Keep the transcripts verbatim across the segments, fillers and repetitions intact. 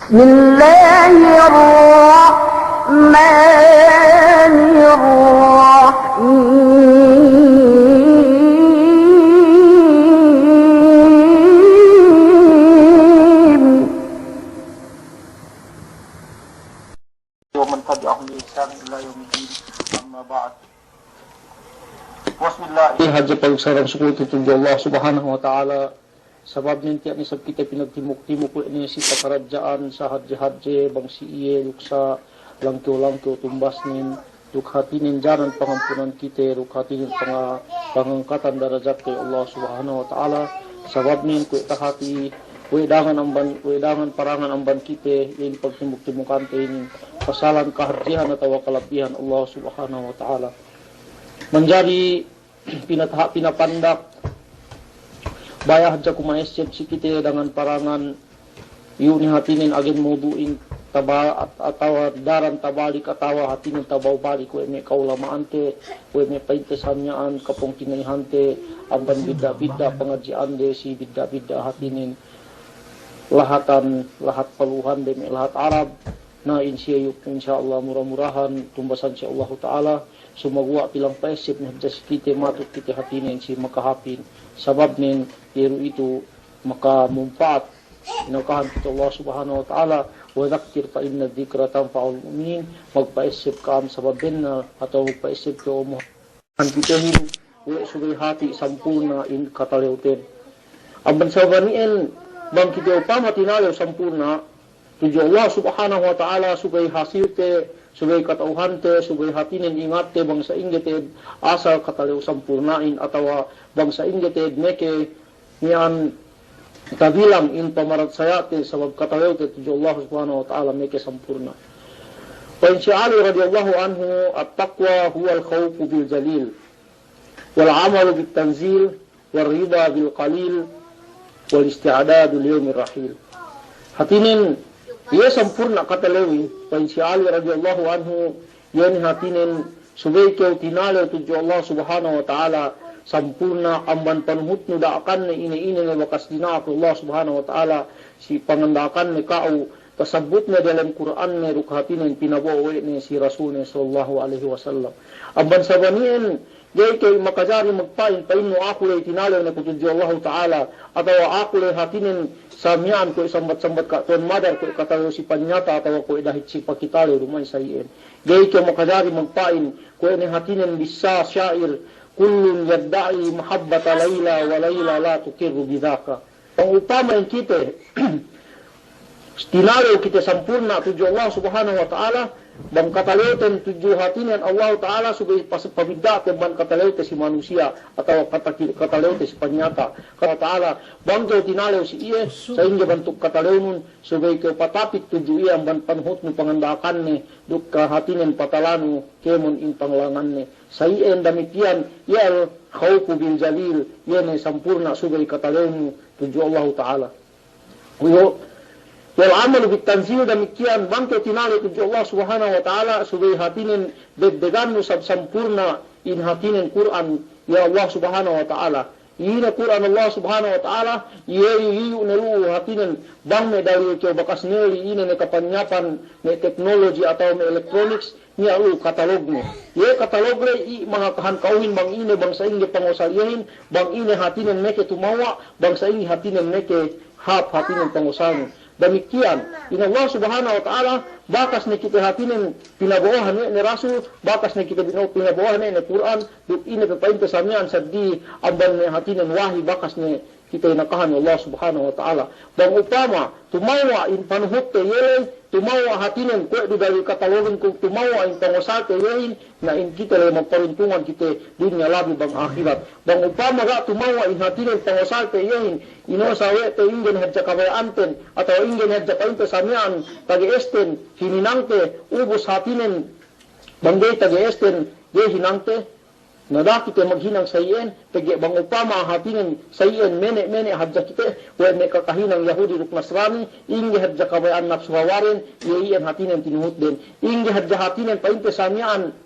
بسم الله الرحمن الرحيم. ومن تبعهم بإحسان إلى يوم الدين. أما بعد. بسم الله. Hadja pagsarang-sukul tudju Allah Subhanahu wa Ta'ala. Sabab niya' ne isab kite pinagtimuk-timuk we' ne si pakaradja'an sahadje-hadje bang si iye duk sa langkew-langkew tumbasnen, duk hātinen janan pangampunan kite, duk hātinen panga-, pangangkatan darajatte Allah Subhanahu wa Ta'ala. Sabab niya' kuwe' tahati, kuwe' dangan amban, kuwe' dangan parangan amban kite, in pagtimuk-timukante inin pasalan kahadjehan atawa kalabbihan Allah Subhanahu wa Ta'ala. Manjari pinataha-, pinapandak, baya' hadja ku ma'esseb si kite dangan parangan, iyu' ne hātinen agen mawdu'in taba-, at-, atawa daran tabalik atawa hātinen tabalik we' me' ka'ulama'ante, we' me' pa'inte sa miya'an kapungtina'ihante, amban bidda'-bidda' pangadji'ande si bidda'-bidda' hātinen lahatan, lahat paluhande me' lahat Arab. Na, in siye iyu', insya Allah, mura-murahan tumbasan si Allahu Ta'ala. Sumaguwa' pilang pa'esseb ne hadja si kite, matut kite hātinen si makahāpin. Sabab nen, iye du itu makamumpa'at. Inakahan kite Allah Subhanahu wa Ta'ala, "Wa dhakkir fa inna dhikra tanfa'ul mu'minin." Magpa'esseb ka'am sabab bennal atawa magpa'esseb kew, o Muhammad, kitehin we' subey hāti sampurna' in katalewten. Amban sabab inin, bang kite upama tinalew sampurna' tudju Allah Subhanahu wa Ta'ala, subey hasilte, subey kata'uhante, subey hātinen ingatte bang sa'ingge te'ed asal katalew sampurna'in atawa bang sa'ingge te'ed meke miya'an tabilang in pamaratsayate sabab katalewte tudju Allah Subhanahu wa Ta'ala meke sampurna'. Pa'in si Ali radiyallahu anhu, "At-taqwa huwal khawfu bil jalil, wal amalu bit tanzil, war rida bil qalil, wal isti'dadu li yawmir rahil." Hātinen, iye sampurna' katalewin, pa'in si Ali radiyallahu anhu, iye ne hātinen subey kew tinalew tudju Allah Subhanahu wa Ta'ala sampurna' amban panuhutnu da'akanne ine-ine ne bakas dina'ak Allah Subhanahu wa Ta'ala si panganda'akanne ka'u, tasabbutne dalem Kur'anne duk hātinen pinabo'o we' ne si Rasulne sallallahu alaihi wasallam. Amban sabab inin, ga'i kew makajari magpa'in, pa'innu aku ley tinalew ne ku tudju Allahu Ta'ala, atawa aku ley hātinen sa miya'an kuwe' sambat-sambat ka' tuwan madar kuwe' katalew si panyata' atawa kuwe' dahit si pakitalew duma'in sa iyan. Ga'i kew makajari magpa'in, kuwe' ne hātinen bissā sa'ir, "Kullun yadda'i mahabbata Laila wa Laila la tuqirru bidhaka." Bang upama in kite tinalew kite sampurna' tudju Allah Subhanahu wa Ta'ala, bang katalewten tudju hātinen Allah Ta'ala subey pas-, pabidda'te bang katalewte si manusiya' atawa kata-, katalewte si panyata'. Kata Allah Ta'ala, bang kew tinalew si iye, sa'ingge bantuk katalewnun, subey kew patapit tudju iye amban panuhutnu panganda'akanne, duk hātinen patalanu kēmon in panglanganne. Sa iyan damikiyan, iye al khawfu bil jalil, iye ne sampurna' subey katalewnu tudju Allahu Ta'ala. Kuyo, wal amalu bit tanzil, damikiyan bang kew tinalew tudju Allah Subhanahu wa Ta'ala, subey hātinen beddegannu sab-, sampurna' in hātinen Kur'an, iye Allah Subhanahu wa Ta'ala. Ine Kur'an Allah Subhanahu wa Ta'ala, iye iyu' ne lu'u hātinen, bang me' dalil kew bakas nelli ine ne kapanyapan me' teknoloji atawa me' electronics, niya' lu'u katalogne. Iye katalog ley i' mangakahan ka'uhin bang ine bang sa'ingge pangosal iyehin, bang ine hātinen meke tumawa', bang sa'ingge hātinen meke hāp hātinen pangosalne. Damikiyan, in Allah Subhanahu wa Ta'ala, bakas ne kite hātinen pinabo'ohan we' ne Rasul, bakas ne kite bino-, pinabo'ohan we' ne Kur'an, duk ine pe pa'inte sa miya'an seddili amban me' hātinen wahi bakas ne kite inakahan Allah Subhanahu wa Ta'ala. Bang upama tumawa' in panuhutte iye ley, tumawa' hātinen kuwe' du dalil katalogun ku, tumawa' in pangosalte iyehin, na in kite ley magparuntungan kite dunya labi bang ahirat. Bang upama ga' tumawa' in hātinen pangosalte iyehin, inosa we' te inggen hadja kabaya'anten, atawa inggen hadja pa'inte sa miya'an tage'esten hininangte, ubus hātinen bang ga'i tage'esten, ga'i hinangte, na da'a kite maghinang sa iyan, pegge' bang upama hātinen sa iyan mene'-mene' hadja kite, we' me' kakahinang Yahudi duk Nasrani, ingge hadja kabaya'an napsu hawaren, iye iyan hātinen tinuhutden. Ingge hadja hātinen pa'inte sa miya'an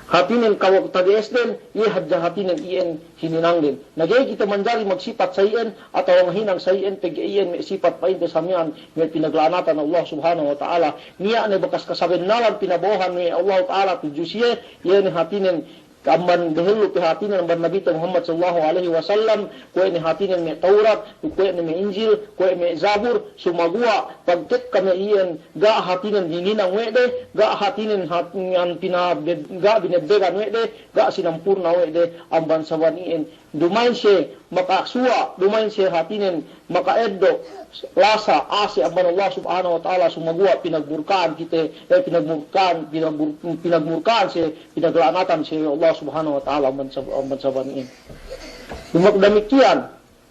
hātinen kaw-, tage'esden, iye hadja hātinen iyan hininangden. Na ga'i kite manjari magsipat sa iyan, atawa ngahinang sa iyan, pegge' iyan me' sipat pa'inte sa miya'an me' pinagla'anatan Allah Subhanahu wa Ta'ala. Niya' ne bakas kasabennalan pinabo'ohan we' Allah Ta'ala tudju siye, iye ne hātinen amban dehellu pe hātinen amban Nabite Muhammad sallallahu alaihi wasallam, kuwe' ne hātinen me' Tawrat, kuwe' ne me' Injil, kuwe' me' Zabur, sumaguwa' pagtekka me' iyan ga' hātinen hininang we' de, ga' hātinen hat-, iyan pina-, ga' binebbegan we' de, ga' sinampurna we' de, amban sabab iyan. Duma'in siye makasuwa', duma'in siye hātinen maka'eddo' lasa ase' amban Allah Subhanahu wa Ta'ala, sumaguwa' pinagmurka'an kite, eh, pinagmurka'an, pinagbur-, pinagmurka'an siye, pinagla'anatan siye Allah Subhanahu wa Ta'ala amban sab-, amban sabab iyan. Duma'in damikkiyan,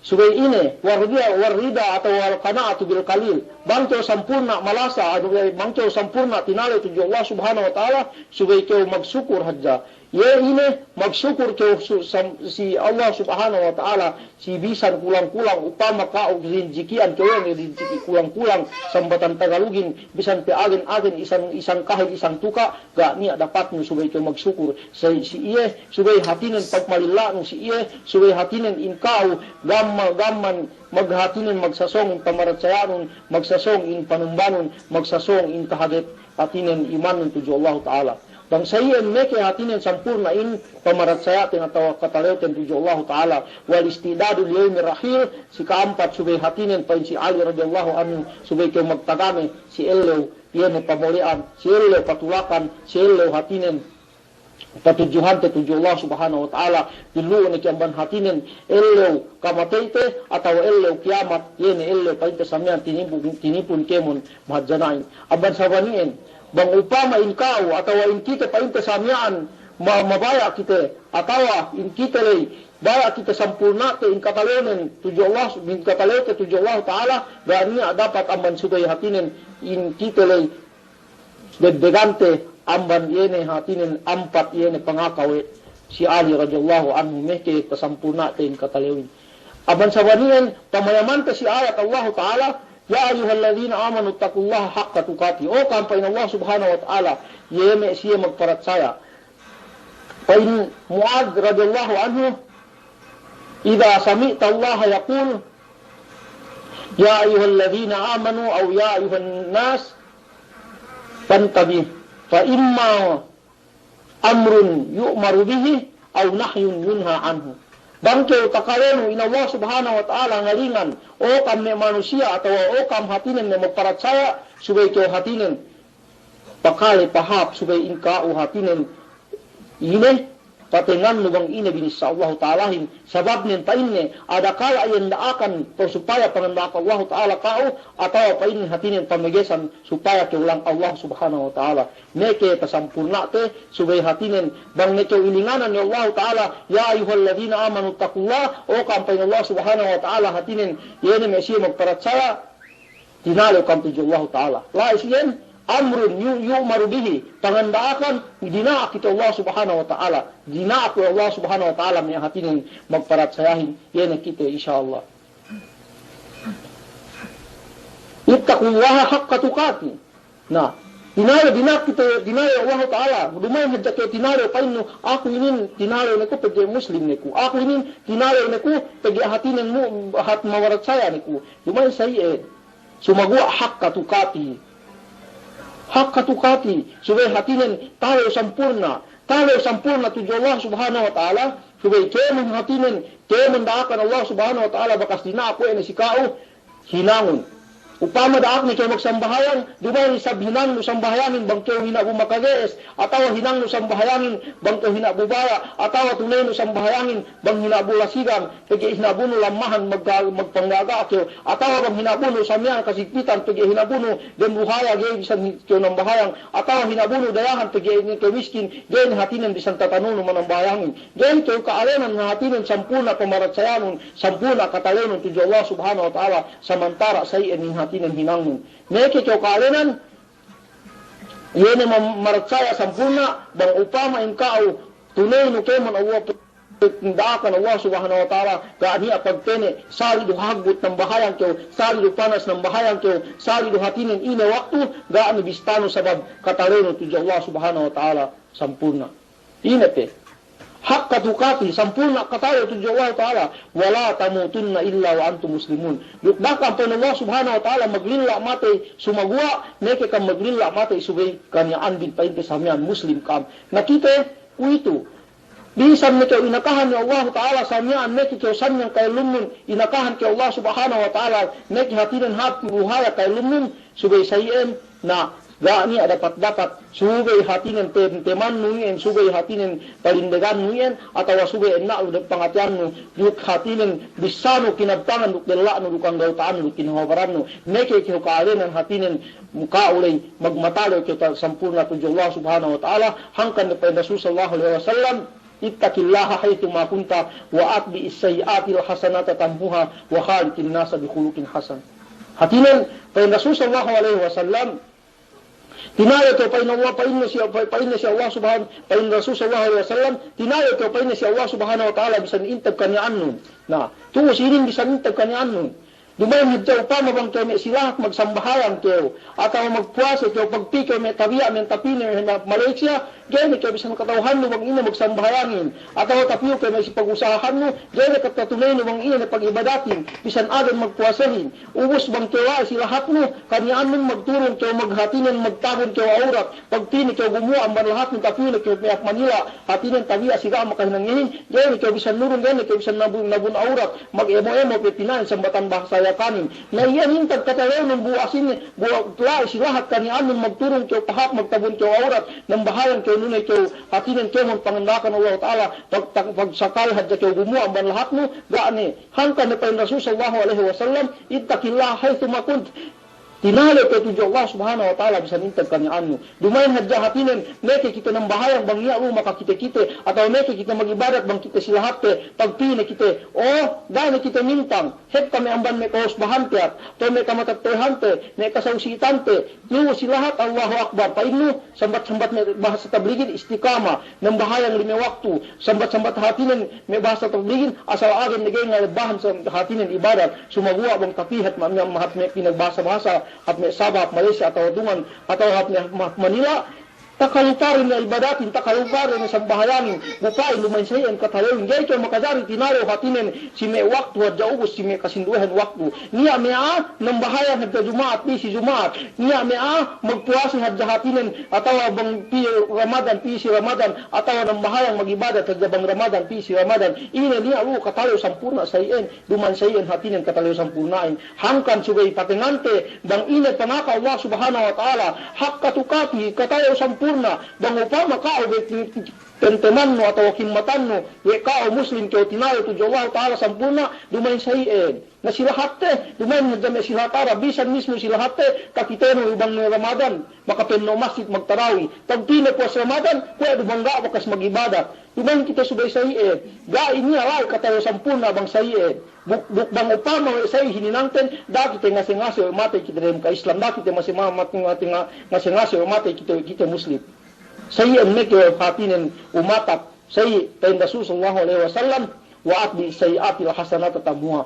subey ine, war-, war-rida atawa wal qana'atu bil qalil. Bang kew sampurna' malasa, anu, eh, bang kew sampurna' tinalew tudju Allah Subhanahu wa Ta'ala, subey kew magsukur hadja. Iye ine, magsukur kew su-, sam-, si Allah Subhanahu wa Ta'ala, si bisan kulang-kulang, upama ka'u rinjiki'an kew iyan rinjiki' kulang-kulang, sambatan Tagalugin, bisan pe agen-agen, isang, isang kahil, isang tuka', ga' niya' dapatnu subey kew magsukur. Si, si iye, subey hātinen pagmalilla'nu si iye, subey hātinen in ka'u, gamma-, gamman, maghātinen magsasōng in pamaratsaya'nun, magsasōng in panumbanun, magsasōng in kahagep hātinen imannun tudju Allah Ta'ala. Bang sa iyan meke hātinen sampurna' in pamaratsaya'ten atawa katalewten tudju Allah Ta'ala. Wal istidadu li yawmir rahil, si ka'ampat subey hātinen pa'in si Ali radiyallahu anhu, subey kew magtagame si ellew, iye ne pamole'an, si ellew patulakan, si ellew hātinen patudjuhante tudju Allah Subhanahu wa Ta'ala, dillu'u ne kew amban hātinen ellew kamateyte, atawa ellew kiyamat, iye ne ellew pa'inte sa miya'an tinipun, tinipun kēmon mahadjana'in. Amban sabab iyan, bang upama in ka'u, atawa in kite pa'inte sa miya'an ma-, mabaya' kite, atawa in kite ley, baya' kite sampurna'te in katalewnen tudju Allah, in katalewte tudju Allah Ta'ala, ga' niya' dapat amban subey hātinen in kite ley, deddegante amban iye ne hātinen ampat iye ne pangaka we' si Ali radiyallahu anhu meke tasampurna'te in katalewin. Amban sabab iyan pamayamante si ayat Allah Ta'ala, "Ya ayyuhalladhina amanu ittaqullaha haqqa tuqatih." O ka'am pa'in Allah Subhanahu wa Ta'ala, iye me' siye magparatsaya. Pa'in Mu'adh radiyallahu anhu, "Idha sami'tallaha yaqul, ya ayyuhalladhina amanu aw ya ayyuhan nas, fantabih, fa imma amrun yu'maru bihi aw nahyun yunha anhu." Bang kew takalenu in Allah Subhanahu wa Ta'ala ngalingan, o ka'am me' manusiya' atawa o ka'am hātinen me' magparatsaya, subey kew hātinen pakale pahāp subey in ka'u hātinen ine, patengannu bang ine binissā Allahu Ta'alahin, sababnen pa'inne, adakala iyan da'akan, atawa supaya panganda'ak Allahu Ta'ala ka'u, atawa pa'inne hātinen pamegesan, supaya kew lang Allah Subhanahu wa Ta'ala. Meke tasampurna'te, subey hātinen, bang ne kew ilinganan we' Allahu Ta'ala, "Ya ayyuhalladhina amanu ittaqullaha," o ka'am pa'in Allah Subhanahu wa Ta'ala hātinen, iye ne me' siye magparatsaya, tinalew ka'am tudju Allahu Ta'ala. La'i si iyan, amrun yu-, yu'maru bihi, panganda'akan, dina'ak kite Allah Subhanahu wa Ta'ala. Dina'ak we' Allah Subhanahu wa Ta'ala me' hātinen magparatsayahin, iye ne kite, insya Allah. Ittaqullaha haqqa tuqatih. Na, tinalew, dina'ak kite, tinalew Allah Ta'ala. Duma'in hadja kew tinalew pa'innu, aku inin tinalew ne ku pegge' Muslim ne ku. Aku inin tinalew ne ku pegge' hātinen mu-, hat maparatsaya ne ku. Duma'in sa iye. Sumaguwa' haqqa tuqatih. Haqqa tuqatih. Subey hātinen talew sampurna'. Talew sampurna' tudju Allah Subhanahu wa Ta'ala. Subey kēmon hātinen, kēmon da'akan Allah Subhanahu wa Ta'ala bakas dina'ak we' ne si ka'u hinangun. Upama da'akne kew magsambahayang, duma'in isab hinangnu sambahayangin bang kew hinang bu makage'es, atawa hinangnu sambahayangin bang kew hinang bu baya', atawa tuneynu sambahayangin bang hinang bu lasigan, pegge' hinang bunu lammahan magga-, magpanggaga' kew, atawa bang hinang bunu sa miya'an kasigpitan, pegge' hinang bunu dem buhaya ga'i bisan hi-, kew nambahayang, atawa hinang bunu dayahan, pegge' inin kew miskin, ga'i ne hātinen bisan tatanunu manambahayangin. Ga'i kew ka'alenan hātinen sampurna' pamaratsayanun, sampurna' katalewnun tudju Allah Subhanahu wa Ta'ala, samantara' sa iyan in hātinen hinangnun. Meke kew ka'alenan, iye ne ma-, maratsaya sampurna', bang upama in ka'u tuneynu kēmon Allah, da'akan Allah Subhanahu wa Ta'ala, ga' niya' pagpene', sali' du haggut nambahayang kew, sali' du panas nambahayang kew, sali' du hātinen ine waktu, ga' ne bistanu sabab katalewnun tudju Allah Subhanahu wa Ta'ala sampurna'. Ine pe. Haqqa tuqatih, sampurna' katalew tudju Allah Ta'ala. Wa la tamutunna illa wa antum muslimun. Duk da'a kam pa'in Allah Subhanahu wa Ta'ala maglilla' matey sumaguwa', meke kam maglilla' matey subey kaniya'an bin pa'inte sa miya'an muslim kam. Na kite, kuwe'itu. Bisan ne kew inakahan we' Allahu Ta'ala sa miya'an, meke kew sanyang ka'ellumnun, inakahan kew Allah Subhanahu wa Ta'ala, meke hātinen hāp luhaya ka'ellumnun, subey sa iyan, na, ga' niya' dapat-dapat, subey hātinen te-, temannu iyan, subey hātinen palindegannu iyan, atawa subey enna'lu duk pangateyannu, duk hātinen bissānu kinabtangan duk della'nu duk anggawta'annu duk kinahabarannu, meke kew ka'alenan hātinen ka'u ley magmatalew kew ta-, sampurna' tudju Allah Subhanahu wa Ta'ala, hangkan ne pa'in Rasul sallallahu alaihi wasallam, "Ittaqillaha haitsu ma kunta wa atbi'is sayyi'atal hasanata tamhuha wa khaliqin nasa bi khuluqin hasan." Hātinen, pa'in Rasul sallallahu alaihi wasallam, tinalew kew pa'in Allah, pa'inne si, pa-, pa'inne si Allah Subhan-, pa'in Rasul sallallahu alaihi wasallam, tinalew kew pa'inne si Allah Subhanahu wa Ta'ala bisan intab kaniya'annun. Na, tu'u si inin bisan intab kaniya'annun. Duma'in hadja upama bang kew me' si lahat magsambahayang kew, atawa magpuwase kew, pagpī kew me' tabiya' me' tapī ne me' Malaysia, ga'i ne kew bisan kata'uhannu bang ine magsambahayangin, atawa tapiyu kew me' si pagusahahannu, ga'i ne katatuneynu bang ine ne pagibadatin, bisan agen magpuwasehin. Ubus bang kew la'i si lahatnu, kaniya'annun magturung kew maghātinen magtabun kew awrat, pagpī ne kew gumuwa' amban lahatnu tapiyu ne kew me' hap Manila', hātinen tabiya' si ga' makahinang iyehin, ga'i ne kew bisan nurung, ga'i ne kew bisan nabun, nabun awrat, mag-emo-emo pe pina'in sambatan bahasa Yakanin. Na iyan intab katalewnun bu asin, bu la'i si lahat kaniya'annun magturung kew pahāp magtabun kew awrat, nambahayang kew nune kew hātinen kēmon panganda'akan Allah Ta'ala, pag-, pag-, pagsakali hadja kew gumuwa' amban lahatnu, ga' ne. Hangkan ne pa'in Rasul sallallahu alaihi wasallam, "Ittaqillaha haitsu ma kunt." Tinalew kew tudju Allah Subhanahu wa Ta'ala bisan intab kaniya'annu. Duma'in hadja hātinen, meke kite nambahayang bang niya' lu makakite-kite, atawa meke kite magibadat bang kite si lahatte, pagpī ne kite, o, da'a ne kite mintang, hep kami amban me' kahusbahante, atawa me' kamatattehante, me' kasawsi'itante, lu si lahat Allahu Akbar, pa'innu, sambat-sambat me' bahasa tabligin istiqama, nambahayang lime waktu, sambat-sambat hātinen me' bahasa tabligin, asal agen ne ga'i ngalebbahan sa-, hātinen ibadat, sumaguwa' bang tapī hap ma-, ma-, hap me' pinagbahasa-bahasa, hap me' Sabah, hap Malaysia, atawa Dungan, atawa hap me', ma-, Manila, takaluparin ne ibadatin, takaluparin ne sambahayangin, bu pa'in duma'in sa iyan katalewin, ga'i kew makajari tinalew hātinen si me' waktu hadja ubus si me' kasinduwehan waktu. Niya' me' a'a, nambahayang hadja Juma'at, pī si Juma'at. Niya' me' a'a, magpuwase hadja hātinen, atawa bang pī Ramadan, pī si Ramadan, atawa nambahayang magibadat hadja bang Ramadan, pī si Ramadan. Ine niya' lu katalew sampurna' sa iyan, duma'in sa iyan hātinen katalew sampurna'in. Hangkan subey patengante, bang ine pangaka Allah Subhanahu wa Ta'ala, haqqa tuqatih, katalew sampurna', bang upama ka'u be ten-, temannu atawa kimmatannu, we' ka'u muslim kew tinalew tudju Allah Ta'ala sampurna', duma'in sa iyan. Na si lahatte, duma'in hadja me' si lahat Arab, bisan mismu si lahatte, takitenu bang ne Ramadan, makapenno' masjid magtarawi. Pagpī ne puwas Ramadan, kuwe' du bang ga' bakas magibadat. Duma'in kite subey sa iyan. Ga'i niya' la'i katalew sampurna' bang sa iyan. Duk, duk bang upama we' sa iyan hininangten, da'a kite ngase-ngase we' matey kite dem ka-Islam, da'a kite mase ma-, mat-, mat-, nga-, ngase-ngase we' matey kite, kite muslim. Sa iyan meke we' hātinen umatak, sa iyan pa'in Rasul sallallahu alaihi wasallam, "Wa atbi'is sayyi'atal hasanata tamhuha."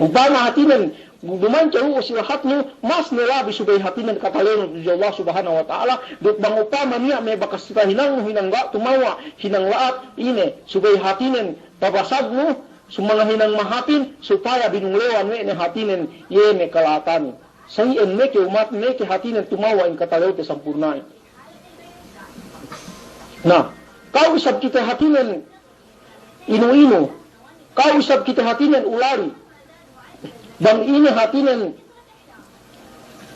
Upama hātinen, duma'in kew lu'u si lahatnu, mas ne labi subey hātinen katalewnu tudju Allah Subhanahu wa Ta'ala, duk bang upama niya' me' bakas tahinangnu hinang ga' tumawa', hinang la'at, ine, subey hātinen, pabasagnu, sumanga hinang mahāpin, supaya binunglewan we' ne hātinen, iye me' kala'atanin. Sa iyan meke umat, meke hātinen tumawa'in katalewte sampurna'in. Na, ka'u isab kite hātinen inu-inu, ka'u isab kite hātinen ulari. Bang ine hātinen,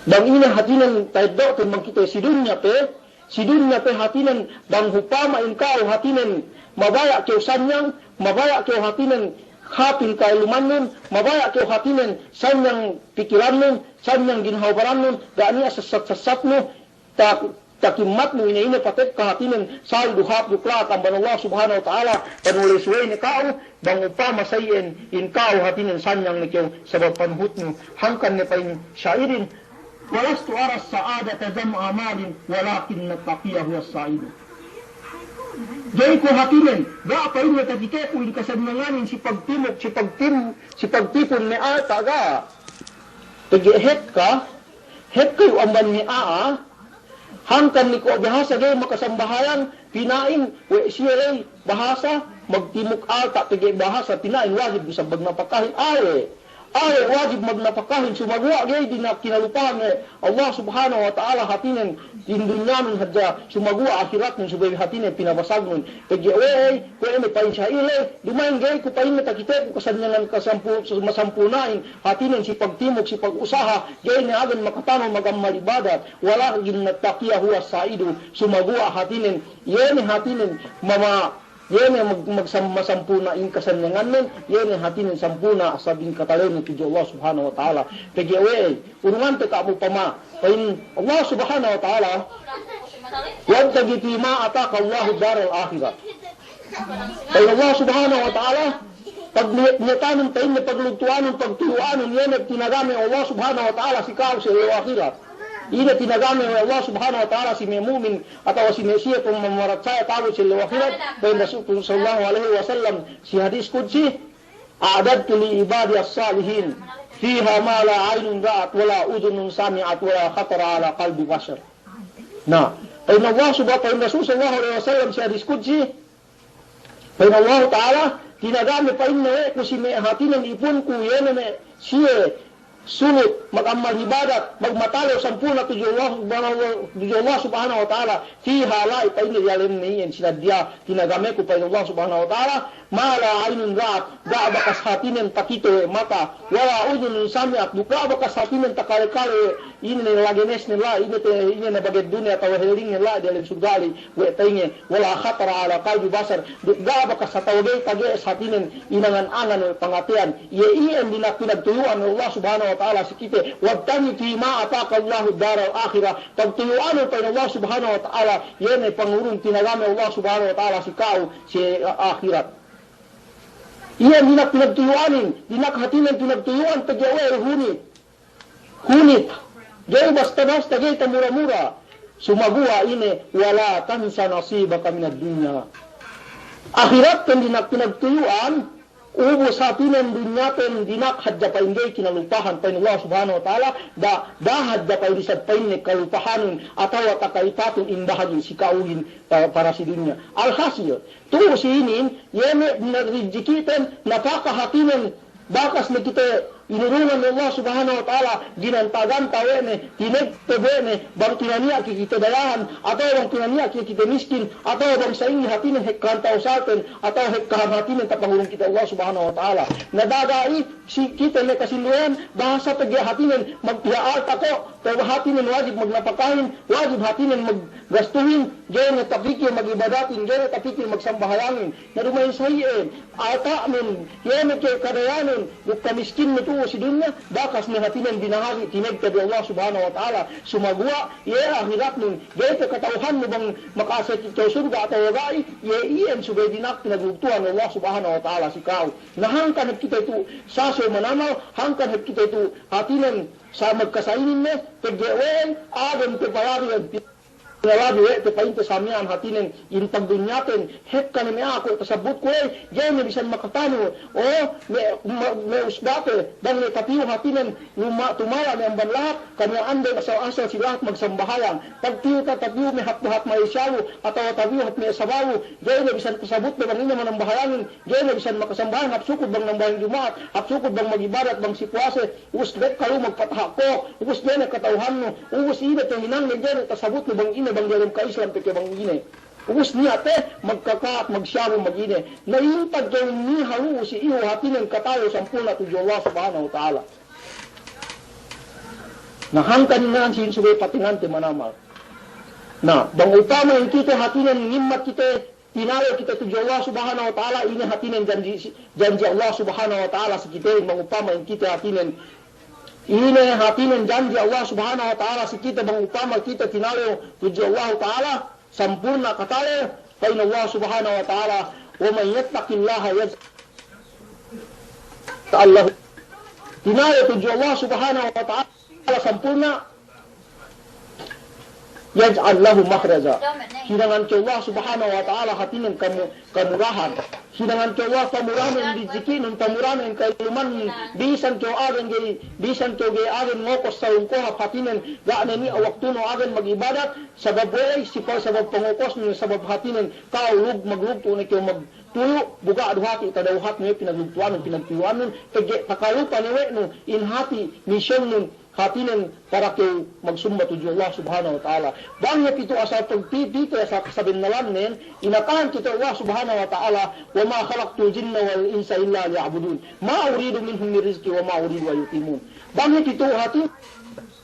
bang ine hātinen ta'eddo'ten bang kite si dunya pe, si dunya pe hātinen bang upama in ka'u hātinen mabaya' kew sanyang, mabaya' kew hātinen hāpin ka'ellumannun, mabaya' kew hātinen sanyang pikilannun, sanyang ginhawa barannun, ga' niya' sassat-sassatnu, ta-, takimmatnu ine-ine patekka hātinen, sali' du hāp duk la'at amban Allah Subhanahu wa Ta'ala, panuley-suley ne ka'u, bang upama sa iyan, in ka'u hātinen sanyang ne kew, sabab panuhutnu, hangkan ne pa'in sa'irin, "Walastu ara as-sa'adata jam'a malin, walakinna at-taqiya huwa as-sa'idu." Ga'i ku hātinen, ga' pa'inne takiteku in kasannanganin si pagtimuk, si pagtim-, si pagtipun me' alta', ga'. Pegge' hep ka, hep ka iyu' amban me' a'a, hangkan ni ko' bahasa ga'i makasambahayang, pina'in we' siye ley bahasa magtimuk alta' pegge' bahasa pina'in wajib du isab magnapakahin. Awe'. Awe' wajib magnapakahin, sumaguwa' ga'i dina'ak kinalupahan we' Allah Subhanahu wa Ta'ala hātinen in dunyanun hadja, sumaguwa' ahiratnun subey hātinen pinabasagnun. Pegge' we'ey, kuwe' ne pa'in sa'iley, duma'in ga'i ku pa'inne takiteku kasanyangan kasampu-, masampurna'in hātinen si pagtimuk, si pag-usaha, ga'i ne agen makatanul magammal ibadat, walakinnat taqiya huwas sa'idu, sumaguwa' hātinen, iye ne hātinen mama, iye ne mag-, magsam-, masampurna'in kasanyangannen, iye ne hātinen sampurna' sabin katalewnen tudju Allah Subhanahu wa Ta'ala. Pegge' we'ey, urungante ka'am upama, pa'in Allah Subhanahu wa Ta'ala, "Wabtaghi fima ataka Allahu daral akhirah." Pa'in Allah Subhanahu wa Ta'ala, pag-, niya-, niyatanun pa'inne paglugtu'anun, pagtuyu'anun, iye ne tinagame Allah Subhanahu wa Ta'ala si ka'u si ellew ahirat. Ine tinagame we' Allah Subhanahu wa Ta'ala si me' mu'min atawa si me' siye pamamaratsaya ta'abut si ellew ahirat, pa'in Rasul sallallahu alaihi wasallam si hadis qudsi, "A'dadtu li ibadiyas salihin fiha ma la aynun ra'at wa la udhunun sami'at wa la khatara ala qalbi bashar." Na, pa'in Allah Subha-, pa'in Rasul sallallahu alaihi wasallam si hadis qudsi, pa'in Allahu Ta'ala, tinagame pa'inne we' ku si me' hātinen ipunku, iye ne me' siye sulut, magammal ibadat, magmatalew sampurna' tudju Allah Subhanahu wa, tudju Allah Subhanahu wa Ta'ala, fiha la'i pa'inne diyalemne iyan sinaddiya tinagameku pa'in Allah Subhanahu wa Ta'ala, ma la aynun ra'at, ga' bakas hātinen takite we' mata, wa la udhunun sami'at, duk ga' bakas hātinen takale-kale, ine ne lagenesnen la'i, ine te, ine ne baged dunya atawa helingnen la'i diyalem surga' ley we' tenge, wa la khatara ala qalbi bashar, duk ga' bakas atawa ga'i tage'es hātinen inangan-angan we' pangateyan, iye iyan dina'ak pinagtuyu'an we' Allah Subhanahu wa Ta'ala si kite, wabtaghi fima ataka Allahu daral akhirah, pagtuyu'anun pa'in Allah Subhanahu wa Ta'ala, iye ne pangurung tinagame Allah Subhanahu wa Ta'ala si ka'u si ahirat. Iye dina'ak pinagtuyu'anin, dina'ak hātinen pinagtuyu'an pegge' we'ey hunit. Hunit. Ga'i basta-basta, ga'i tamura-mura. Sumaguwa' ine, wala tansa nasibaka minad dunya. Ahiratten dina'ak pinagtuyu'an, ubus hātinen dunyaten dina'ak hadja pa'in ga'i kinalupahan pa'in Allah Subhanahu wa Ta'ala, da, da hadja pa'in isab pa'inne kalupahanun, atawa takaitatun in bahagi' si ka'uhin pa-, para si dunya. Alhasil, tu'u si inin, iye me' rijikiten, napaka hātinen, bakas ne kite inurungan we' Allah Subhanahu wa Ta'ala, ginantaganta we' ne, tinegted we' ne, bang tinaniya' ke kite dayahan, atawa bang tinaniya' ke kite miskin, atawa bang sa'ingge hātinen hekkahan ta'usalten, atawa hekkahan hātinen tapangurung kite Allah Subhanahu wa Ta'ala. Na da'a ga'i si kite me' kasinduwehan, bahasa pegge' hātinen magpiha' alta' ko', pegge' hātinen wajib magnapakahin, wajib hātinen maggastuhin, ga'i ne tapikil magibadatin, ga'i ne tapikil magsambahayangin. Na duma'in sa iyan, alta'nun, iye ne ke kadayahanun, duk kamiskinnu tu'u si dunya, bakas ne hātinen binahagi' tinegted we' Allah Subhanahu wa Ta'ala. Sumaguwa', iye ahiratnun, ga'i pe kata'uhannu bang maka'asek kew surga' atawa ga'i, iye iyan subey dina'ak pinaglugtu'an we' Allah Subhanahu wa Ta'ala si ka'u. Na hangkan hep kite tu'u saso manamal, hangkan hep kite tu'u hātinen sa magkasa inin ne, pegge' we'ey, aden pe palabi, palabi we' te pa'inte sa miya'an hātinen in pagdunyaten, hekka ne me' aku tasabutku ley, ga'i ne bisan makatanu, o, me', me', me' usbate, bang ne tapiyu hātinen, luma-, tumala' ne amban lahat, kaniya' andey asal-asal si lahat magsambahayang, pagpiyu ta-, tapiyu me' hap-, hap Malaysialu, atawa tapiyu hap me' Sabalu, ga'i ne bisan tasabutne bang ine manambahayangin, ga'i ne bisan makasambahayang, hap sukud bang nambahayang Juma'at, hap sukud bang magibadat, bang si puwase, ubus dek kalu magpataha' ko', ubus ga'i ne kata'uhannu, ubus ine tahinangne ga'i ne tasabutnu bang ine, bang diyalem ka-Islam pe ke bang ine. Ubus niya' te magkaka'at, magsiyabu, magine. Na intag kew niha lu'u si iyu hātinen katalew sampurna' tudju Allah Subhanahu wa Ta'ala. Na hangkan ina'an si subey patingante manamal. Na, bang upama in kite hātinen ngimmat kite tinalew kite tudju Allah Subhanahu wa Ta'ala, ine hātinen janji, janji Allah Subhanahu wa Ta'ala si kite, bang upama in kite hātinen, ine hātinen janji Allah Subhanahu wa Ta'ala si kite, bang upama kite tinalew tudju Allah Ta'ala, sampurna' katalew, pa'in Allah Subhanahu wa Ta'ala, "Wa man yattaqillaha yaj'al lahu." Tinalew tudju Allah Subhanahu wa Ta'ala sampurna', yaj'al lahu makhraja. Hinangan kew Allah Subhanahu wa Ta'ala hātinen kamu-, kamurahan. Hinangan kew Allah pamurahan in rijikinun, pamurahan in ka'ilumanun. Bisan kew agen ga'i, bisan kew ga'i agen ngokos sa'ung kohap hātinen, ga' ne niya' waktunu agen mag'ibadat, sabab we'ey, sipa-, sabab pangokosnun, sabab hātinen, ka'u lug-, maglugtu' ne kew magtuyu', bu ga' du hati' tadawhatnu we' pinaglugtu'annun, pinagtuyu'annun, pegge' takalupa ne we' nu, in hati' misyonnun, hātinen para kew magsumba tudju Allah Subhanahu wa Ta'ala. Bang hep itu asal pagpipite asal kasabennalannen, inakahan kite Allah Subhanahu wa Ta'ala, "Wa ma khalaqtul jinna wal insa illa liya'budun. Ma uridu minhum min rizqin wa ma uridu an yut'imun." Bang hep itu hātinen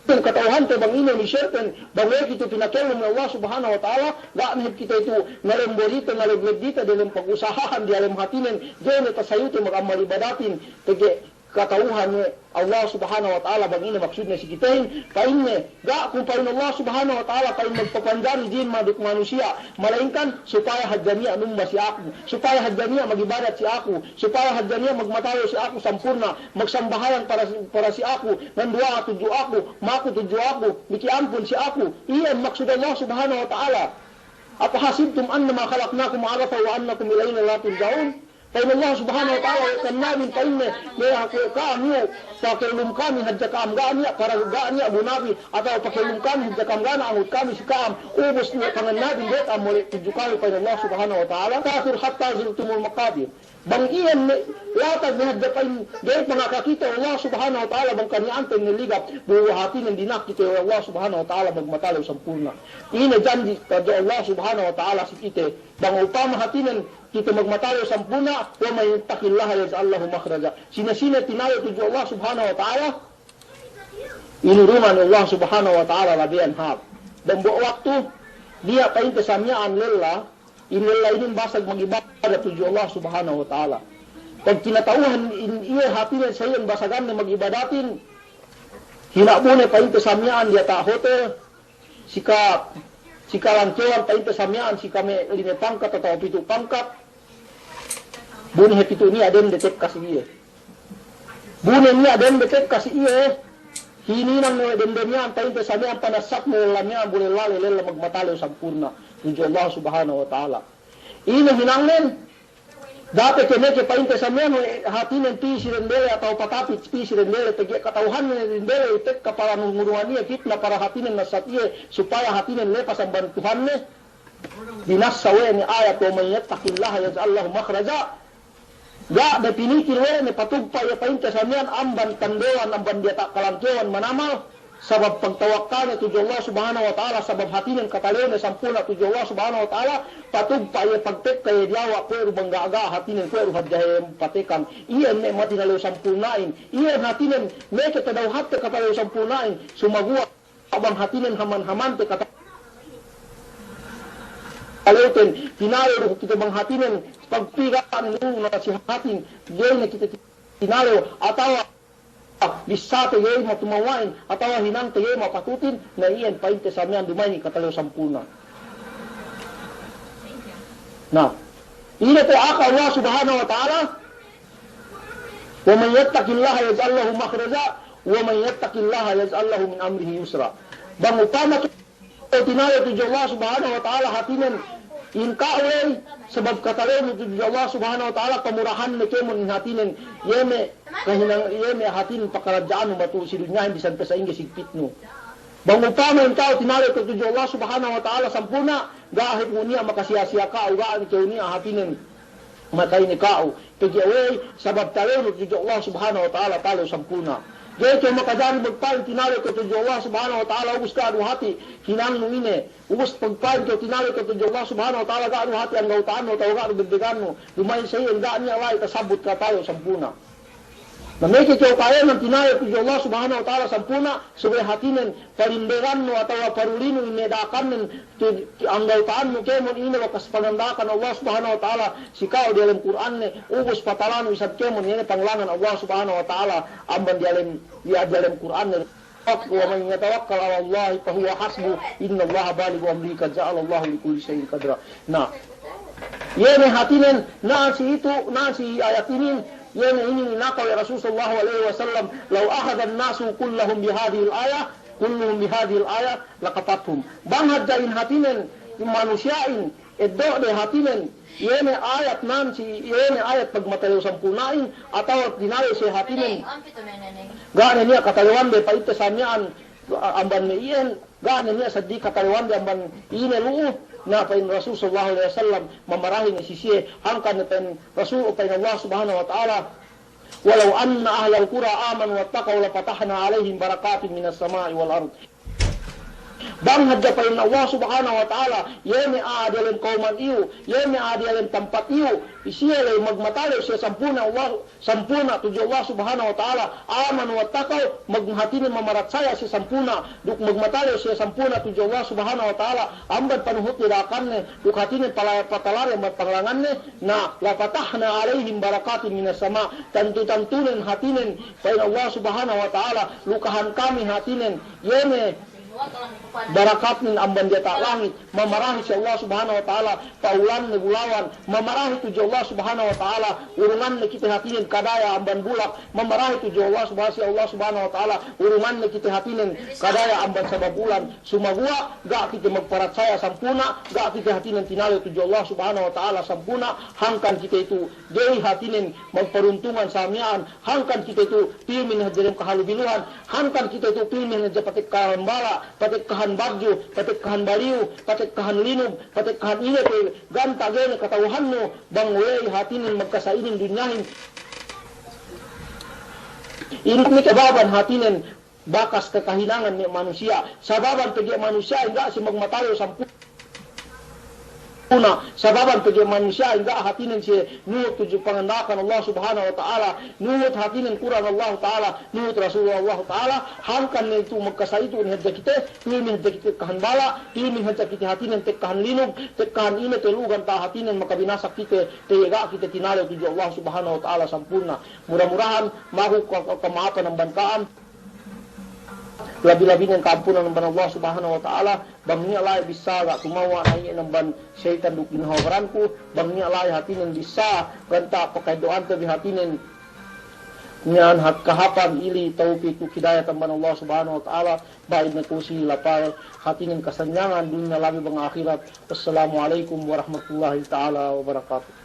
kata'uhante bang ine misyonten, bang we'ey kite pinakellum we' Allah Subhanahu wa Ta'ala, ga' ne hep kite itu ngalem borite, ngalem leddite, delem pag-usahahan, diyalem hātinen, ga'i ne tasayute mag'amal ibadatin, pegge' kata'uhan we' Allah Subhanahu wa Ta'ala bang ine maksudne si kitehin, pa'inne, ga' ku pa'in Allah Subhanahu wa Ta'ala pa'in magpapanjari jin ma-, duk manusiya', malaingkan supaya hadja niya' numba si aku, supaya hadja niya' mag'ibadat si aku, supaya hadja niya' magmatalew si aku sampurna', magsambahayang para si, para si aku, nganduwa'a tudju aku, maku tudju aku, miki ampun si aku. Iyan maksud Allah Subhanahu wa Ta'ala. Afahasibtum annama khalaqnakum 'abathan wa annakum ilayna la turja'un. Pa'in Allah Subhanahu wa Ta'ala, we' kannabin pa'inne, me' aku ka'am iyu, pakellum kami hadja ka'am ga' niya', para ga' niya' bu nabi, atawa pakellum kami hadja ka'am ga' niya' angut kami si ka'am, ubus ne pangannabin, ga'i ka'am mole' tudju kami, pa'in Allah Subhanahu wa Ta'ala, kathir hatta zurtumul maqabir. Bang iyan ne, latag ne hadja pa'in, ga'i pangaka kite Allah Subhanahu wa Ta'ala, bang kaniya'anten ne ligap, bu hātinen dinak kite we' Allah Subhanahu wa Ta'ala magmatalew sampurna'. Ine janji' tudju Allah Subhanahu wa Ta'ala si kite, bang upama hātinen, kite magmatalew sampurna', "Wa man yattaqillaha yaj'al lahu makhraja." Sine-sine tinalew tudju Allah Subhanahu wa Ta'ala, inurungan Allah Subhanahu wa Ta'ala labeyan hāp. Dambuwa' waktu, niya' pa'inte sa miya'an lella, in lella inin basag mag'ibadat tudju Allah Subhanahu wa Ta'ala. Pag kinata'uhan in iye hātinen sa iyan basaganne mag'ibadatin, hina'bune pa'inte sa miya'an diyata' hotel, si ka-, si kalangkewan pa'inte sa miya'an, si kame lime pangkat atawa pitu' pangkat, bu ne he pitu' niya' dende tekka si iye. Bu ne niya' dende tekka si iye, hininang ne we' dende miya'an pa'inte sa miya'an, panassatne lella miya'an, bu lella le-, lella magmatalew sampurna' tudju Allah Subhanahu wa Ta'ala. Ine hinangnen, da'a pe ke meke pa'inte sa miya'an we' hātinen pī si dendele atawa patapit pī si dendele, pegge' kata'uhanne dendele tekka para ngurungan iye pitna, para hātinen nassat iye, supaya hātinen lepas amban Tuhanne. Binassa we' ne ayat, "Wa man yattaqillaha yaj'al lahu makhraja." Ga' ne pinikil we' ne patugpa' iye pa'inte sa miya'an amban tandewan, amban diyata' kalangkewan manamal, sabab pagtawakkalne tudju Allah Subhanahu wa Ta'ala, sabab hātinen katalewne sampurna' tudju Allah Subhanahu wa Ta'ala, patugpa' iye pagtekka iye diyawa' kuwe' du bang gaga' hātinen kuwe' du hadja he patekang. Iye ne matinalew sampurna'in. Iye hātinen meke tadawhatte katalew sampurna'in. Sumaguwa' bang hātinen haman-hamante katalewten, tinalew du kite bang hātinen pagpiga' ne du nasihatin, ga'i ne kite tinalew, atawa bissāte ga'i matumawa'in, atawa hinangte ga'i mapatutin, na iyan pa'inte sa miya'an duma'in katalew sampurna'. Na, ine te aka Allah Subhanahu wa Ta'ala, "Wa man yattaqillaha yaj'al lahu makhraja, wa man yattaqillaha yaj'al lahu min amrihi yusra." Bang upama kew tinalew tudju Allah Subhanahu wa Ta'ala hātinen in ka'u ley, sabab katalewnu tudju Allah Subhanahu wa Ta'ala, pamurahanne kēmon in hātinen, iye me' kahinang, iye me' hātinen pakaradja'annu matu'u si dunyahin bisan pe sa'ingge sigpitnu. Bang upama in ka'u tinalew kew tudju Allah Subhanahu wa Ta'ala sampurna', ga' hep niya' makasiya-siya ka'u, ga' kew niya' hātinen maka'ine ka'u. Pegge' we'ey, sabab talewnu tudju Allah Subhanahu wa Ta'ala talew sampurna'. Ga'i kew makajari magpa'in tinalew kew tudju Allah Subhanahu wa Ta'ala, ubus ga' du hati' hinangnu ine. Ubus pagpa'in kew tinalew kew tudju Allah Subhanahu wa Ta'ala, ga' du hati' anggawta'annu atawa ga' du beddegannu. Duma'in sa iyan ga' niya' la'i tasabbut katalew sampurna'. Na meke kew kayanan tinalew tudju Allah Subhanahu wa Ta'ala sampurna', subey hātinen palindegannu atawa parulinu ine da'akannen tu, tu anggawta'annu kēmon ine bakas panganda'akan Allah Subhanahu wa Ta'ala si ka'u diyalem Kur'anne, ubus patalanu isab kēmon ine panglangan Allah Subhanahu wa Ta'ala amban diyalem, diya' diyalem Kur'anne. "Wa man yatawakkal 'alallahi fahuwa hasbuh, innallaha balighu amrihi, qad ja'alallahu likulli shay'in qadra." Na, iye ne hātinen, na si itu, na si ayat inin, iye ne inin inaka we' Rasul sallallahu alaihi wasallam, "Law akhadhan nasu kulluhum bihadhihil ayah, كلهم بهذه الآية لكفتهم. Bang hadja in hatinen manusiya'in, eddo'de hatinen, iye ne ayat nan si, iye ne ayat pagmatalew sampurna'in, atawa tinalew siye hatinen. Ga' ne niya' katalewande pa'inte sa miya'an, a-, amban me' iyan, ga' ne niya' seddili katalewande amban ine lu'u, na pa'in Rasul sallallahu alaihi wasallam, mamarahi ne si siye, hangkan ne pa'in Rasul, pa'in Allah Subhanahu wa Ta'ala, ولو أن أهل القرى آمنوا واتقوا لفتحنا عليهم بركات من السماء والأرض. Bang hadja pa'in Allah Subhanahu wa Ta'ala, iye me' a'a diyalem kawman iyu, iye me' a'a diyalem tampat iyu, siye ley magmatalew siye sampurna' Allah, sampurna' tudju Allah Subhanahu wa Ta'ala, آمنوا واتقوا, mag-, hatinen mamaratsaya siye sampurna', duk magmatalew siye sampurna' tudju Allah Subhanahu wa Ta'ala, amban panuhutne da'akanne, duk hatinen pala-, patalare amban panglanganne, na لفتحنا عليهم بركات من السماء, tantu-tantunen hatinen, pa'in Allah Subhanahu wa Ta'ala, lukahan kami hatinen, iye ne barakatnen amban diyata' langit, mamarahi si Allah Subhanahu wa Ta'ala, pa'ulanne bulawan, mamarahi tudju Allah Subhanahu wa Ta'ala, urunganne kite hatinen kadaya amban bulak, mamarahi tudju Allah Subha-, si Allah Subhanahu wa Ta'ala, urunganne kite hatinen kadaya amban sabab ulan, sumaguwa' ga' kite magparatsaya sampurna', ga' kite hatinen tinalew tudju Allah Subhanahu wa Ta'ala sampurna', hangkan kite itu ga'i hatinen magparuntungan sa miya'an, hangkan kite itu pirmin hadja dem kahalubiluhan, hangkan kite itu pirmin hadja patekkahan bala', patekkahan badju, patekkahan baliyu, patekkahan linug, patekkahan ine pe ganta' ga'i ne kata'uhannu, bang we'ey hatinen magkasa inin dunyahin. Inin ne sababan hatinen bakas kakahinangan me' manusiya'. Sababan pegge' manusiya' ga' siye magmatalew sampurna'. Sababan pegge' manusiya' ga' hatinen siye nuhut tudju panganda'akan Allah Subhanahu wa Ta'ala, nuhut hatinen Kur'an Allah Ta'ala, nuhut Rasulullah Allah Ta'ala, hangkan ne itu magkasa itu ne hadja kite, pirmin hadja kite tekkahan bala', pirmin hadja kite hatinen tekkahan linug, tekkahan ine te lu'u ganta' hatinen makabinasa kite, pegge' ga' kite tinalew tudju Allah Subhanahu wa Ta'ala sampurna'. Mura-murahan, maku ka-, ka-, kama'apan amban ka'am. Labi-labinen ka'ampunan amban Allah Subhanahu wa Ta'ala, bang niya' la'i bissā ga' tumawa' na iye ne amban seyitan duk ginhawa baranku, bang niya' la'i hatinen bissā, ganta' paka'eddo'ante bi hatinen. Miya'an hat kahāpan ili tawpik duk hidayat amban Allah Subhanahu wa Ta'ala, ba'in ne ku si lapal hatinen kasanyangan dunya labi bang ahirat. Wassalamu alaikum warahmatullahi ta'ala wabarakatuh.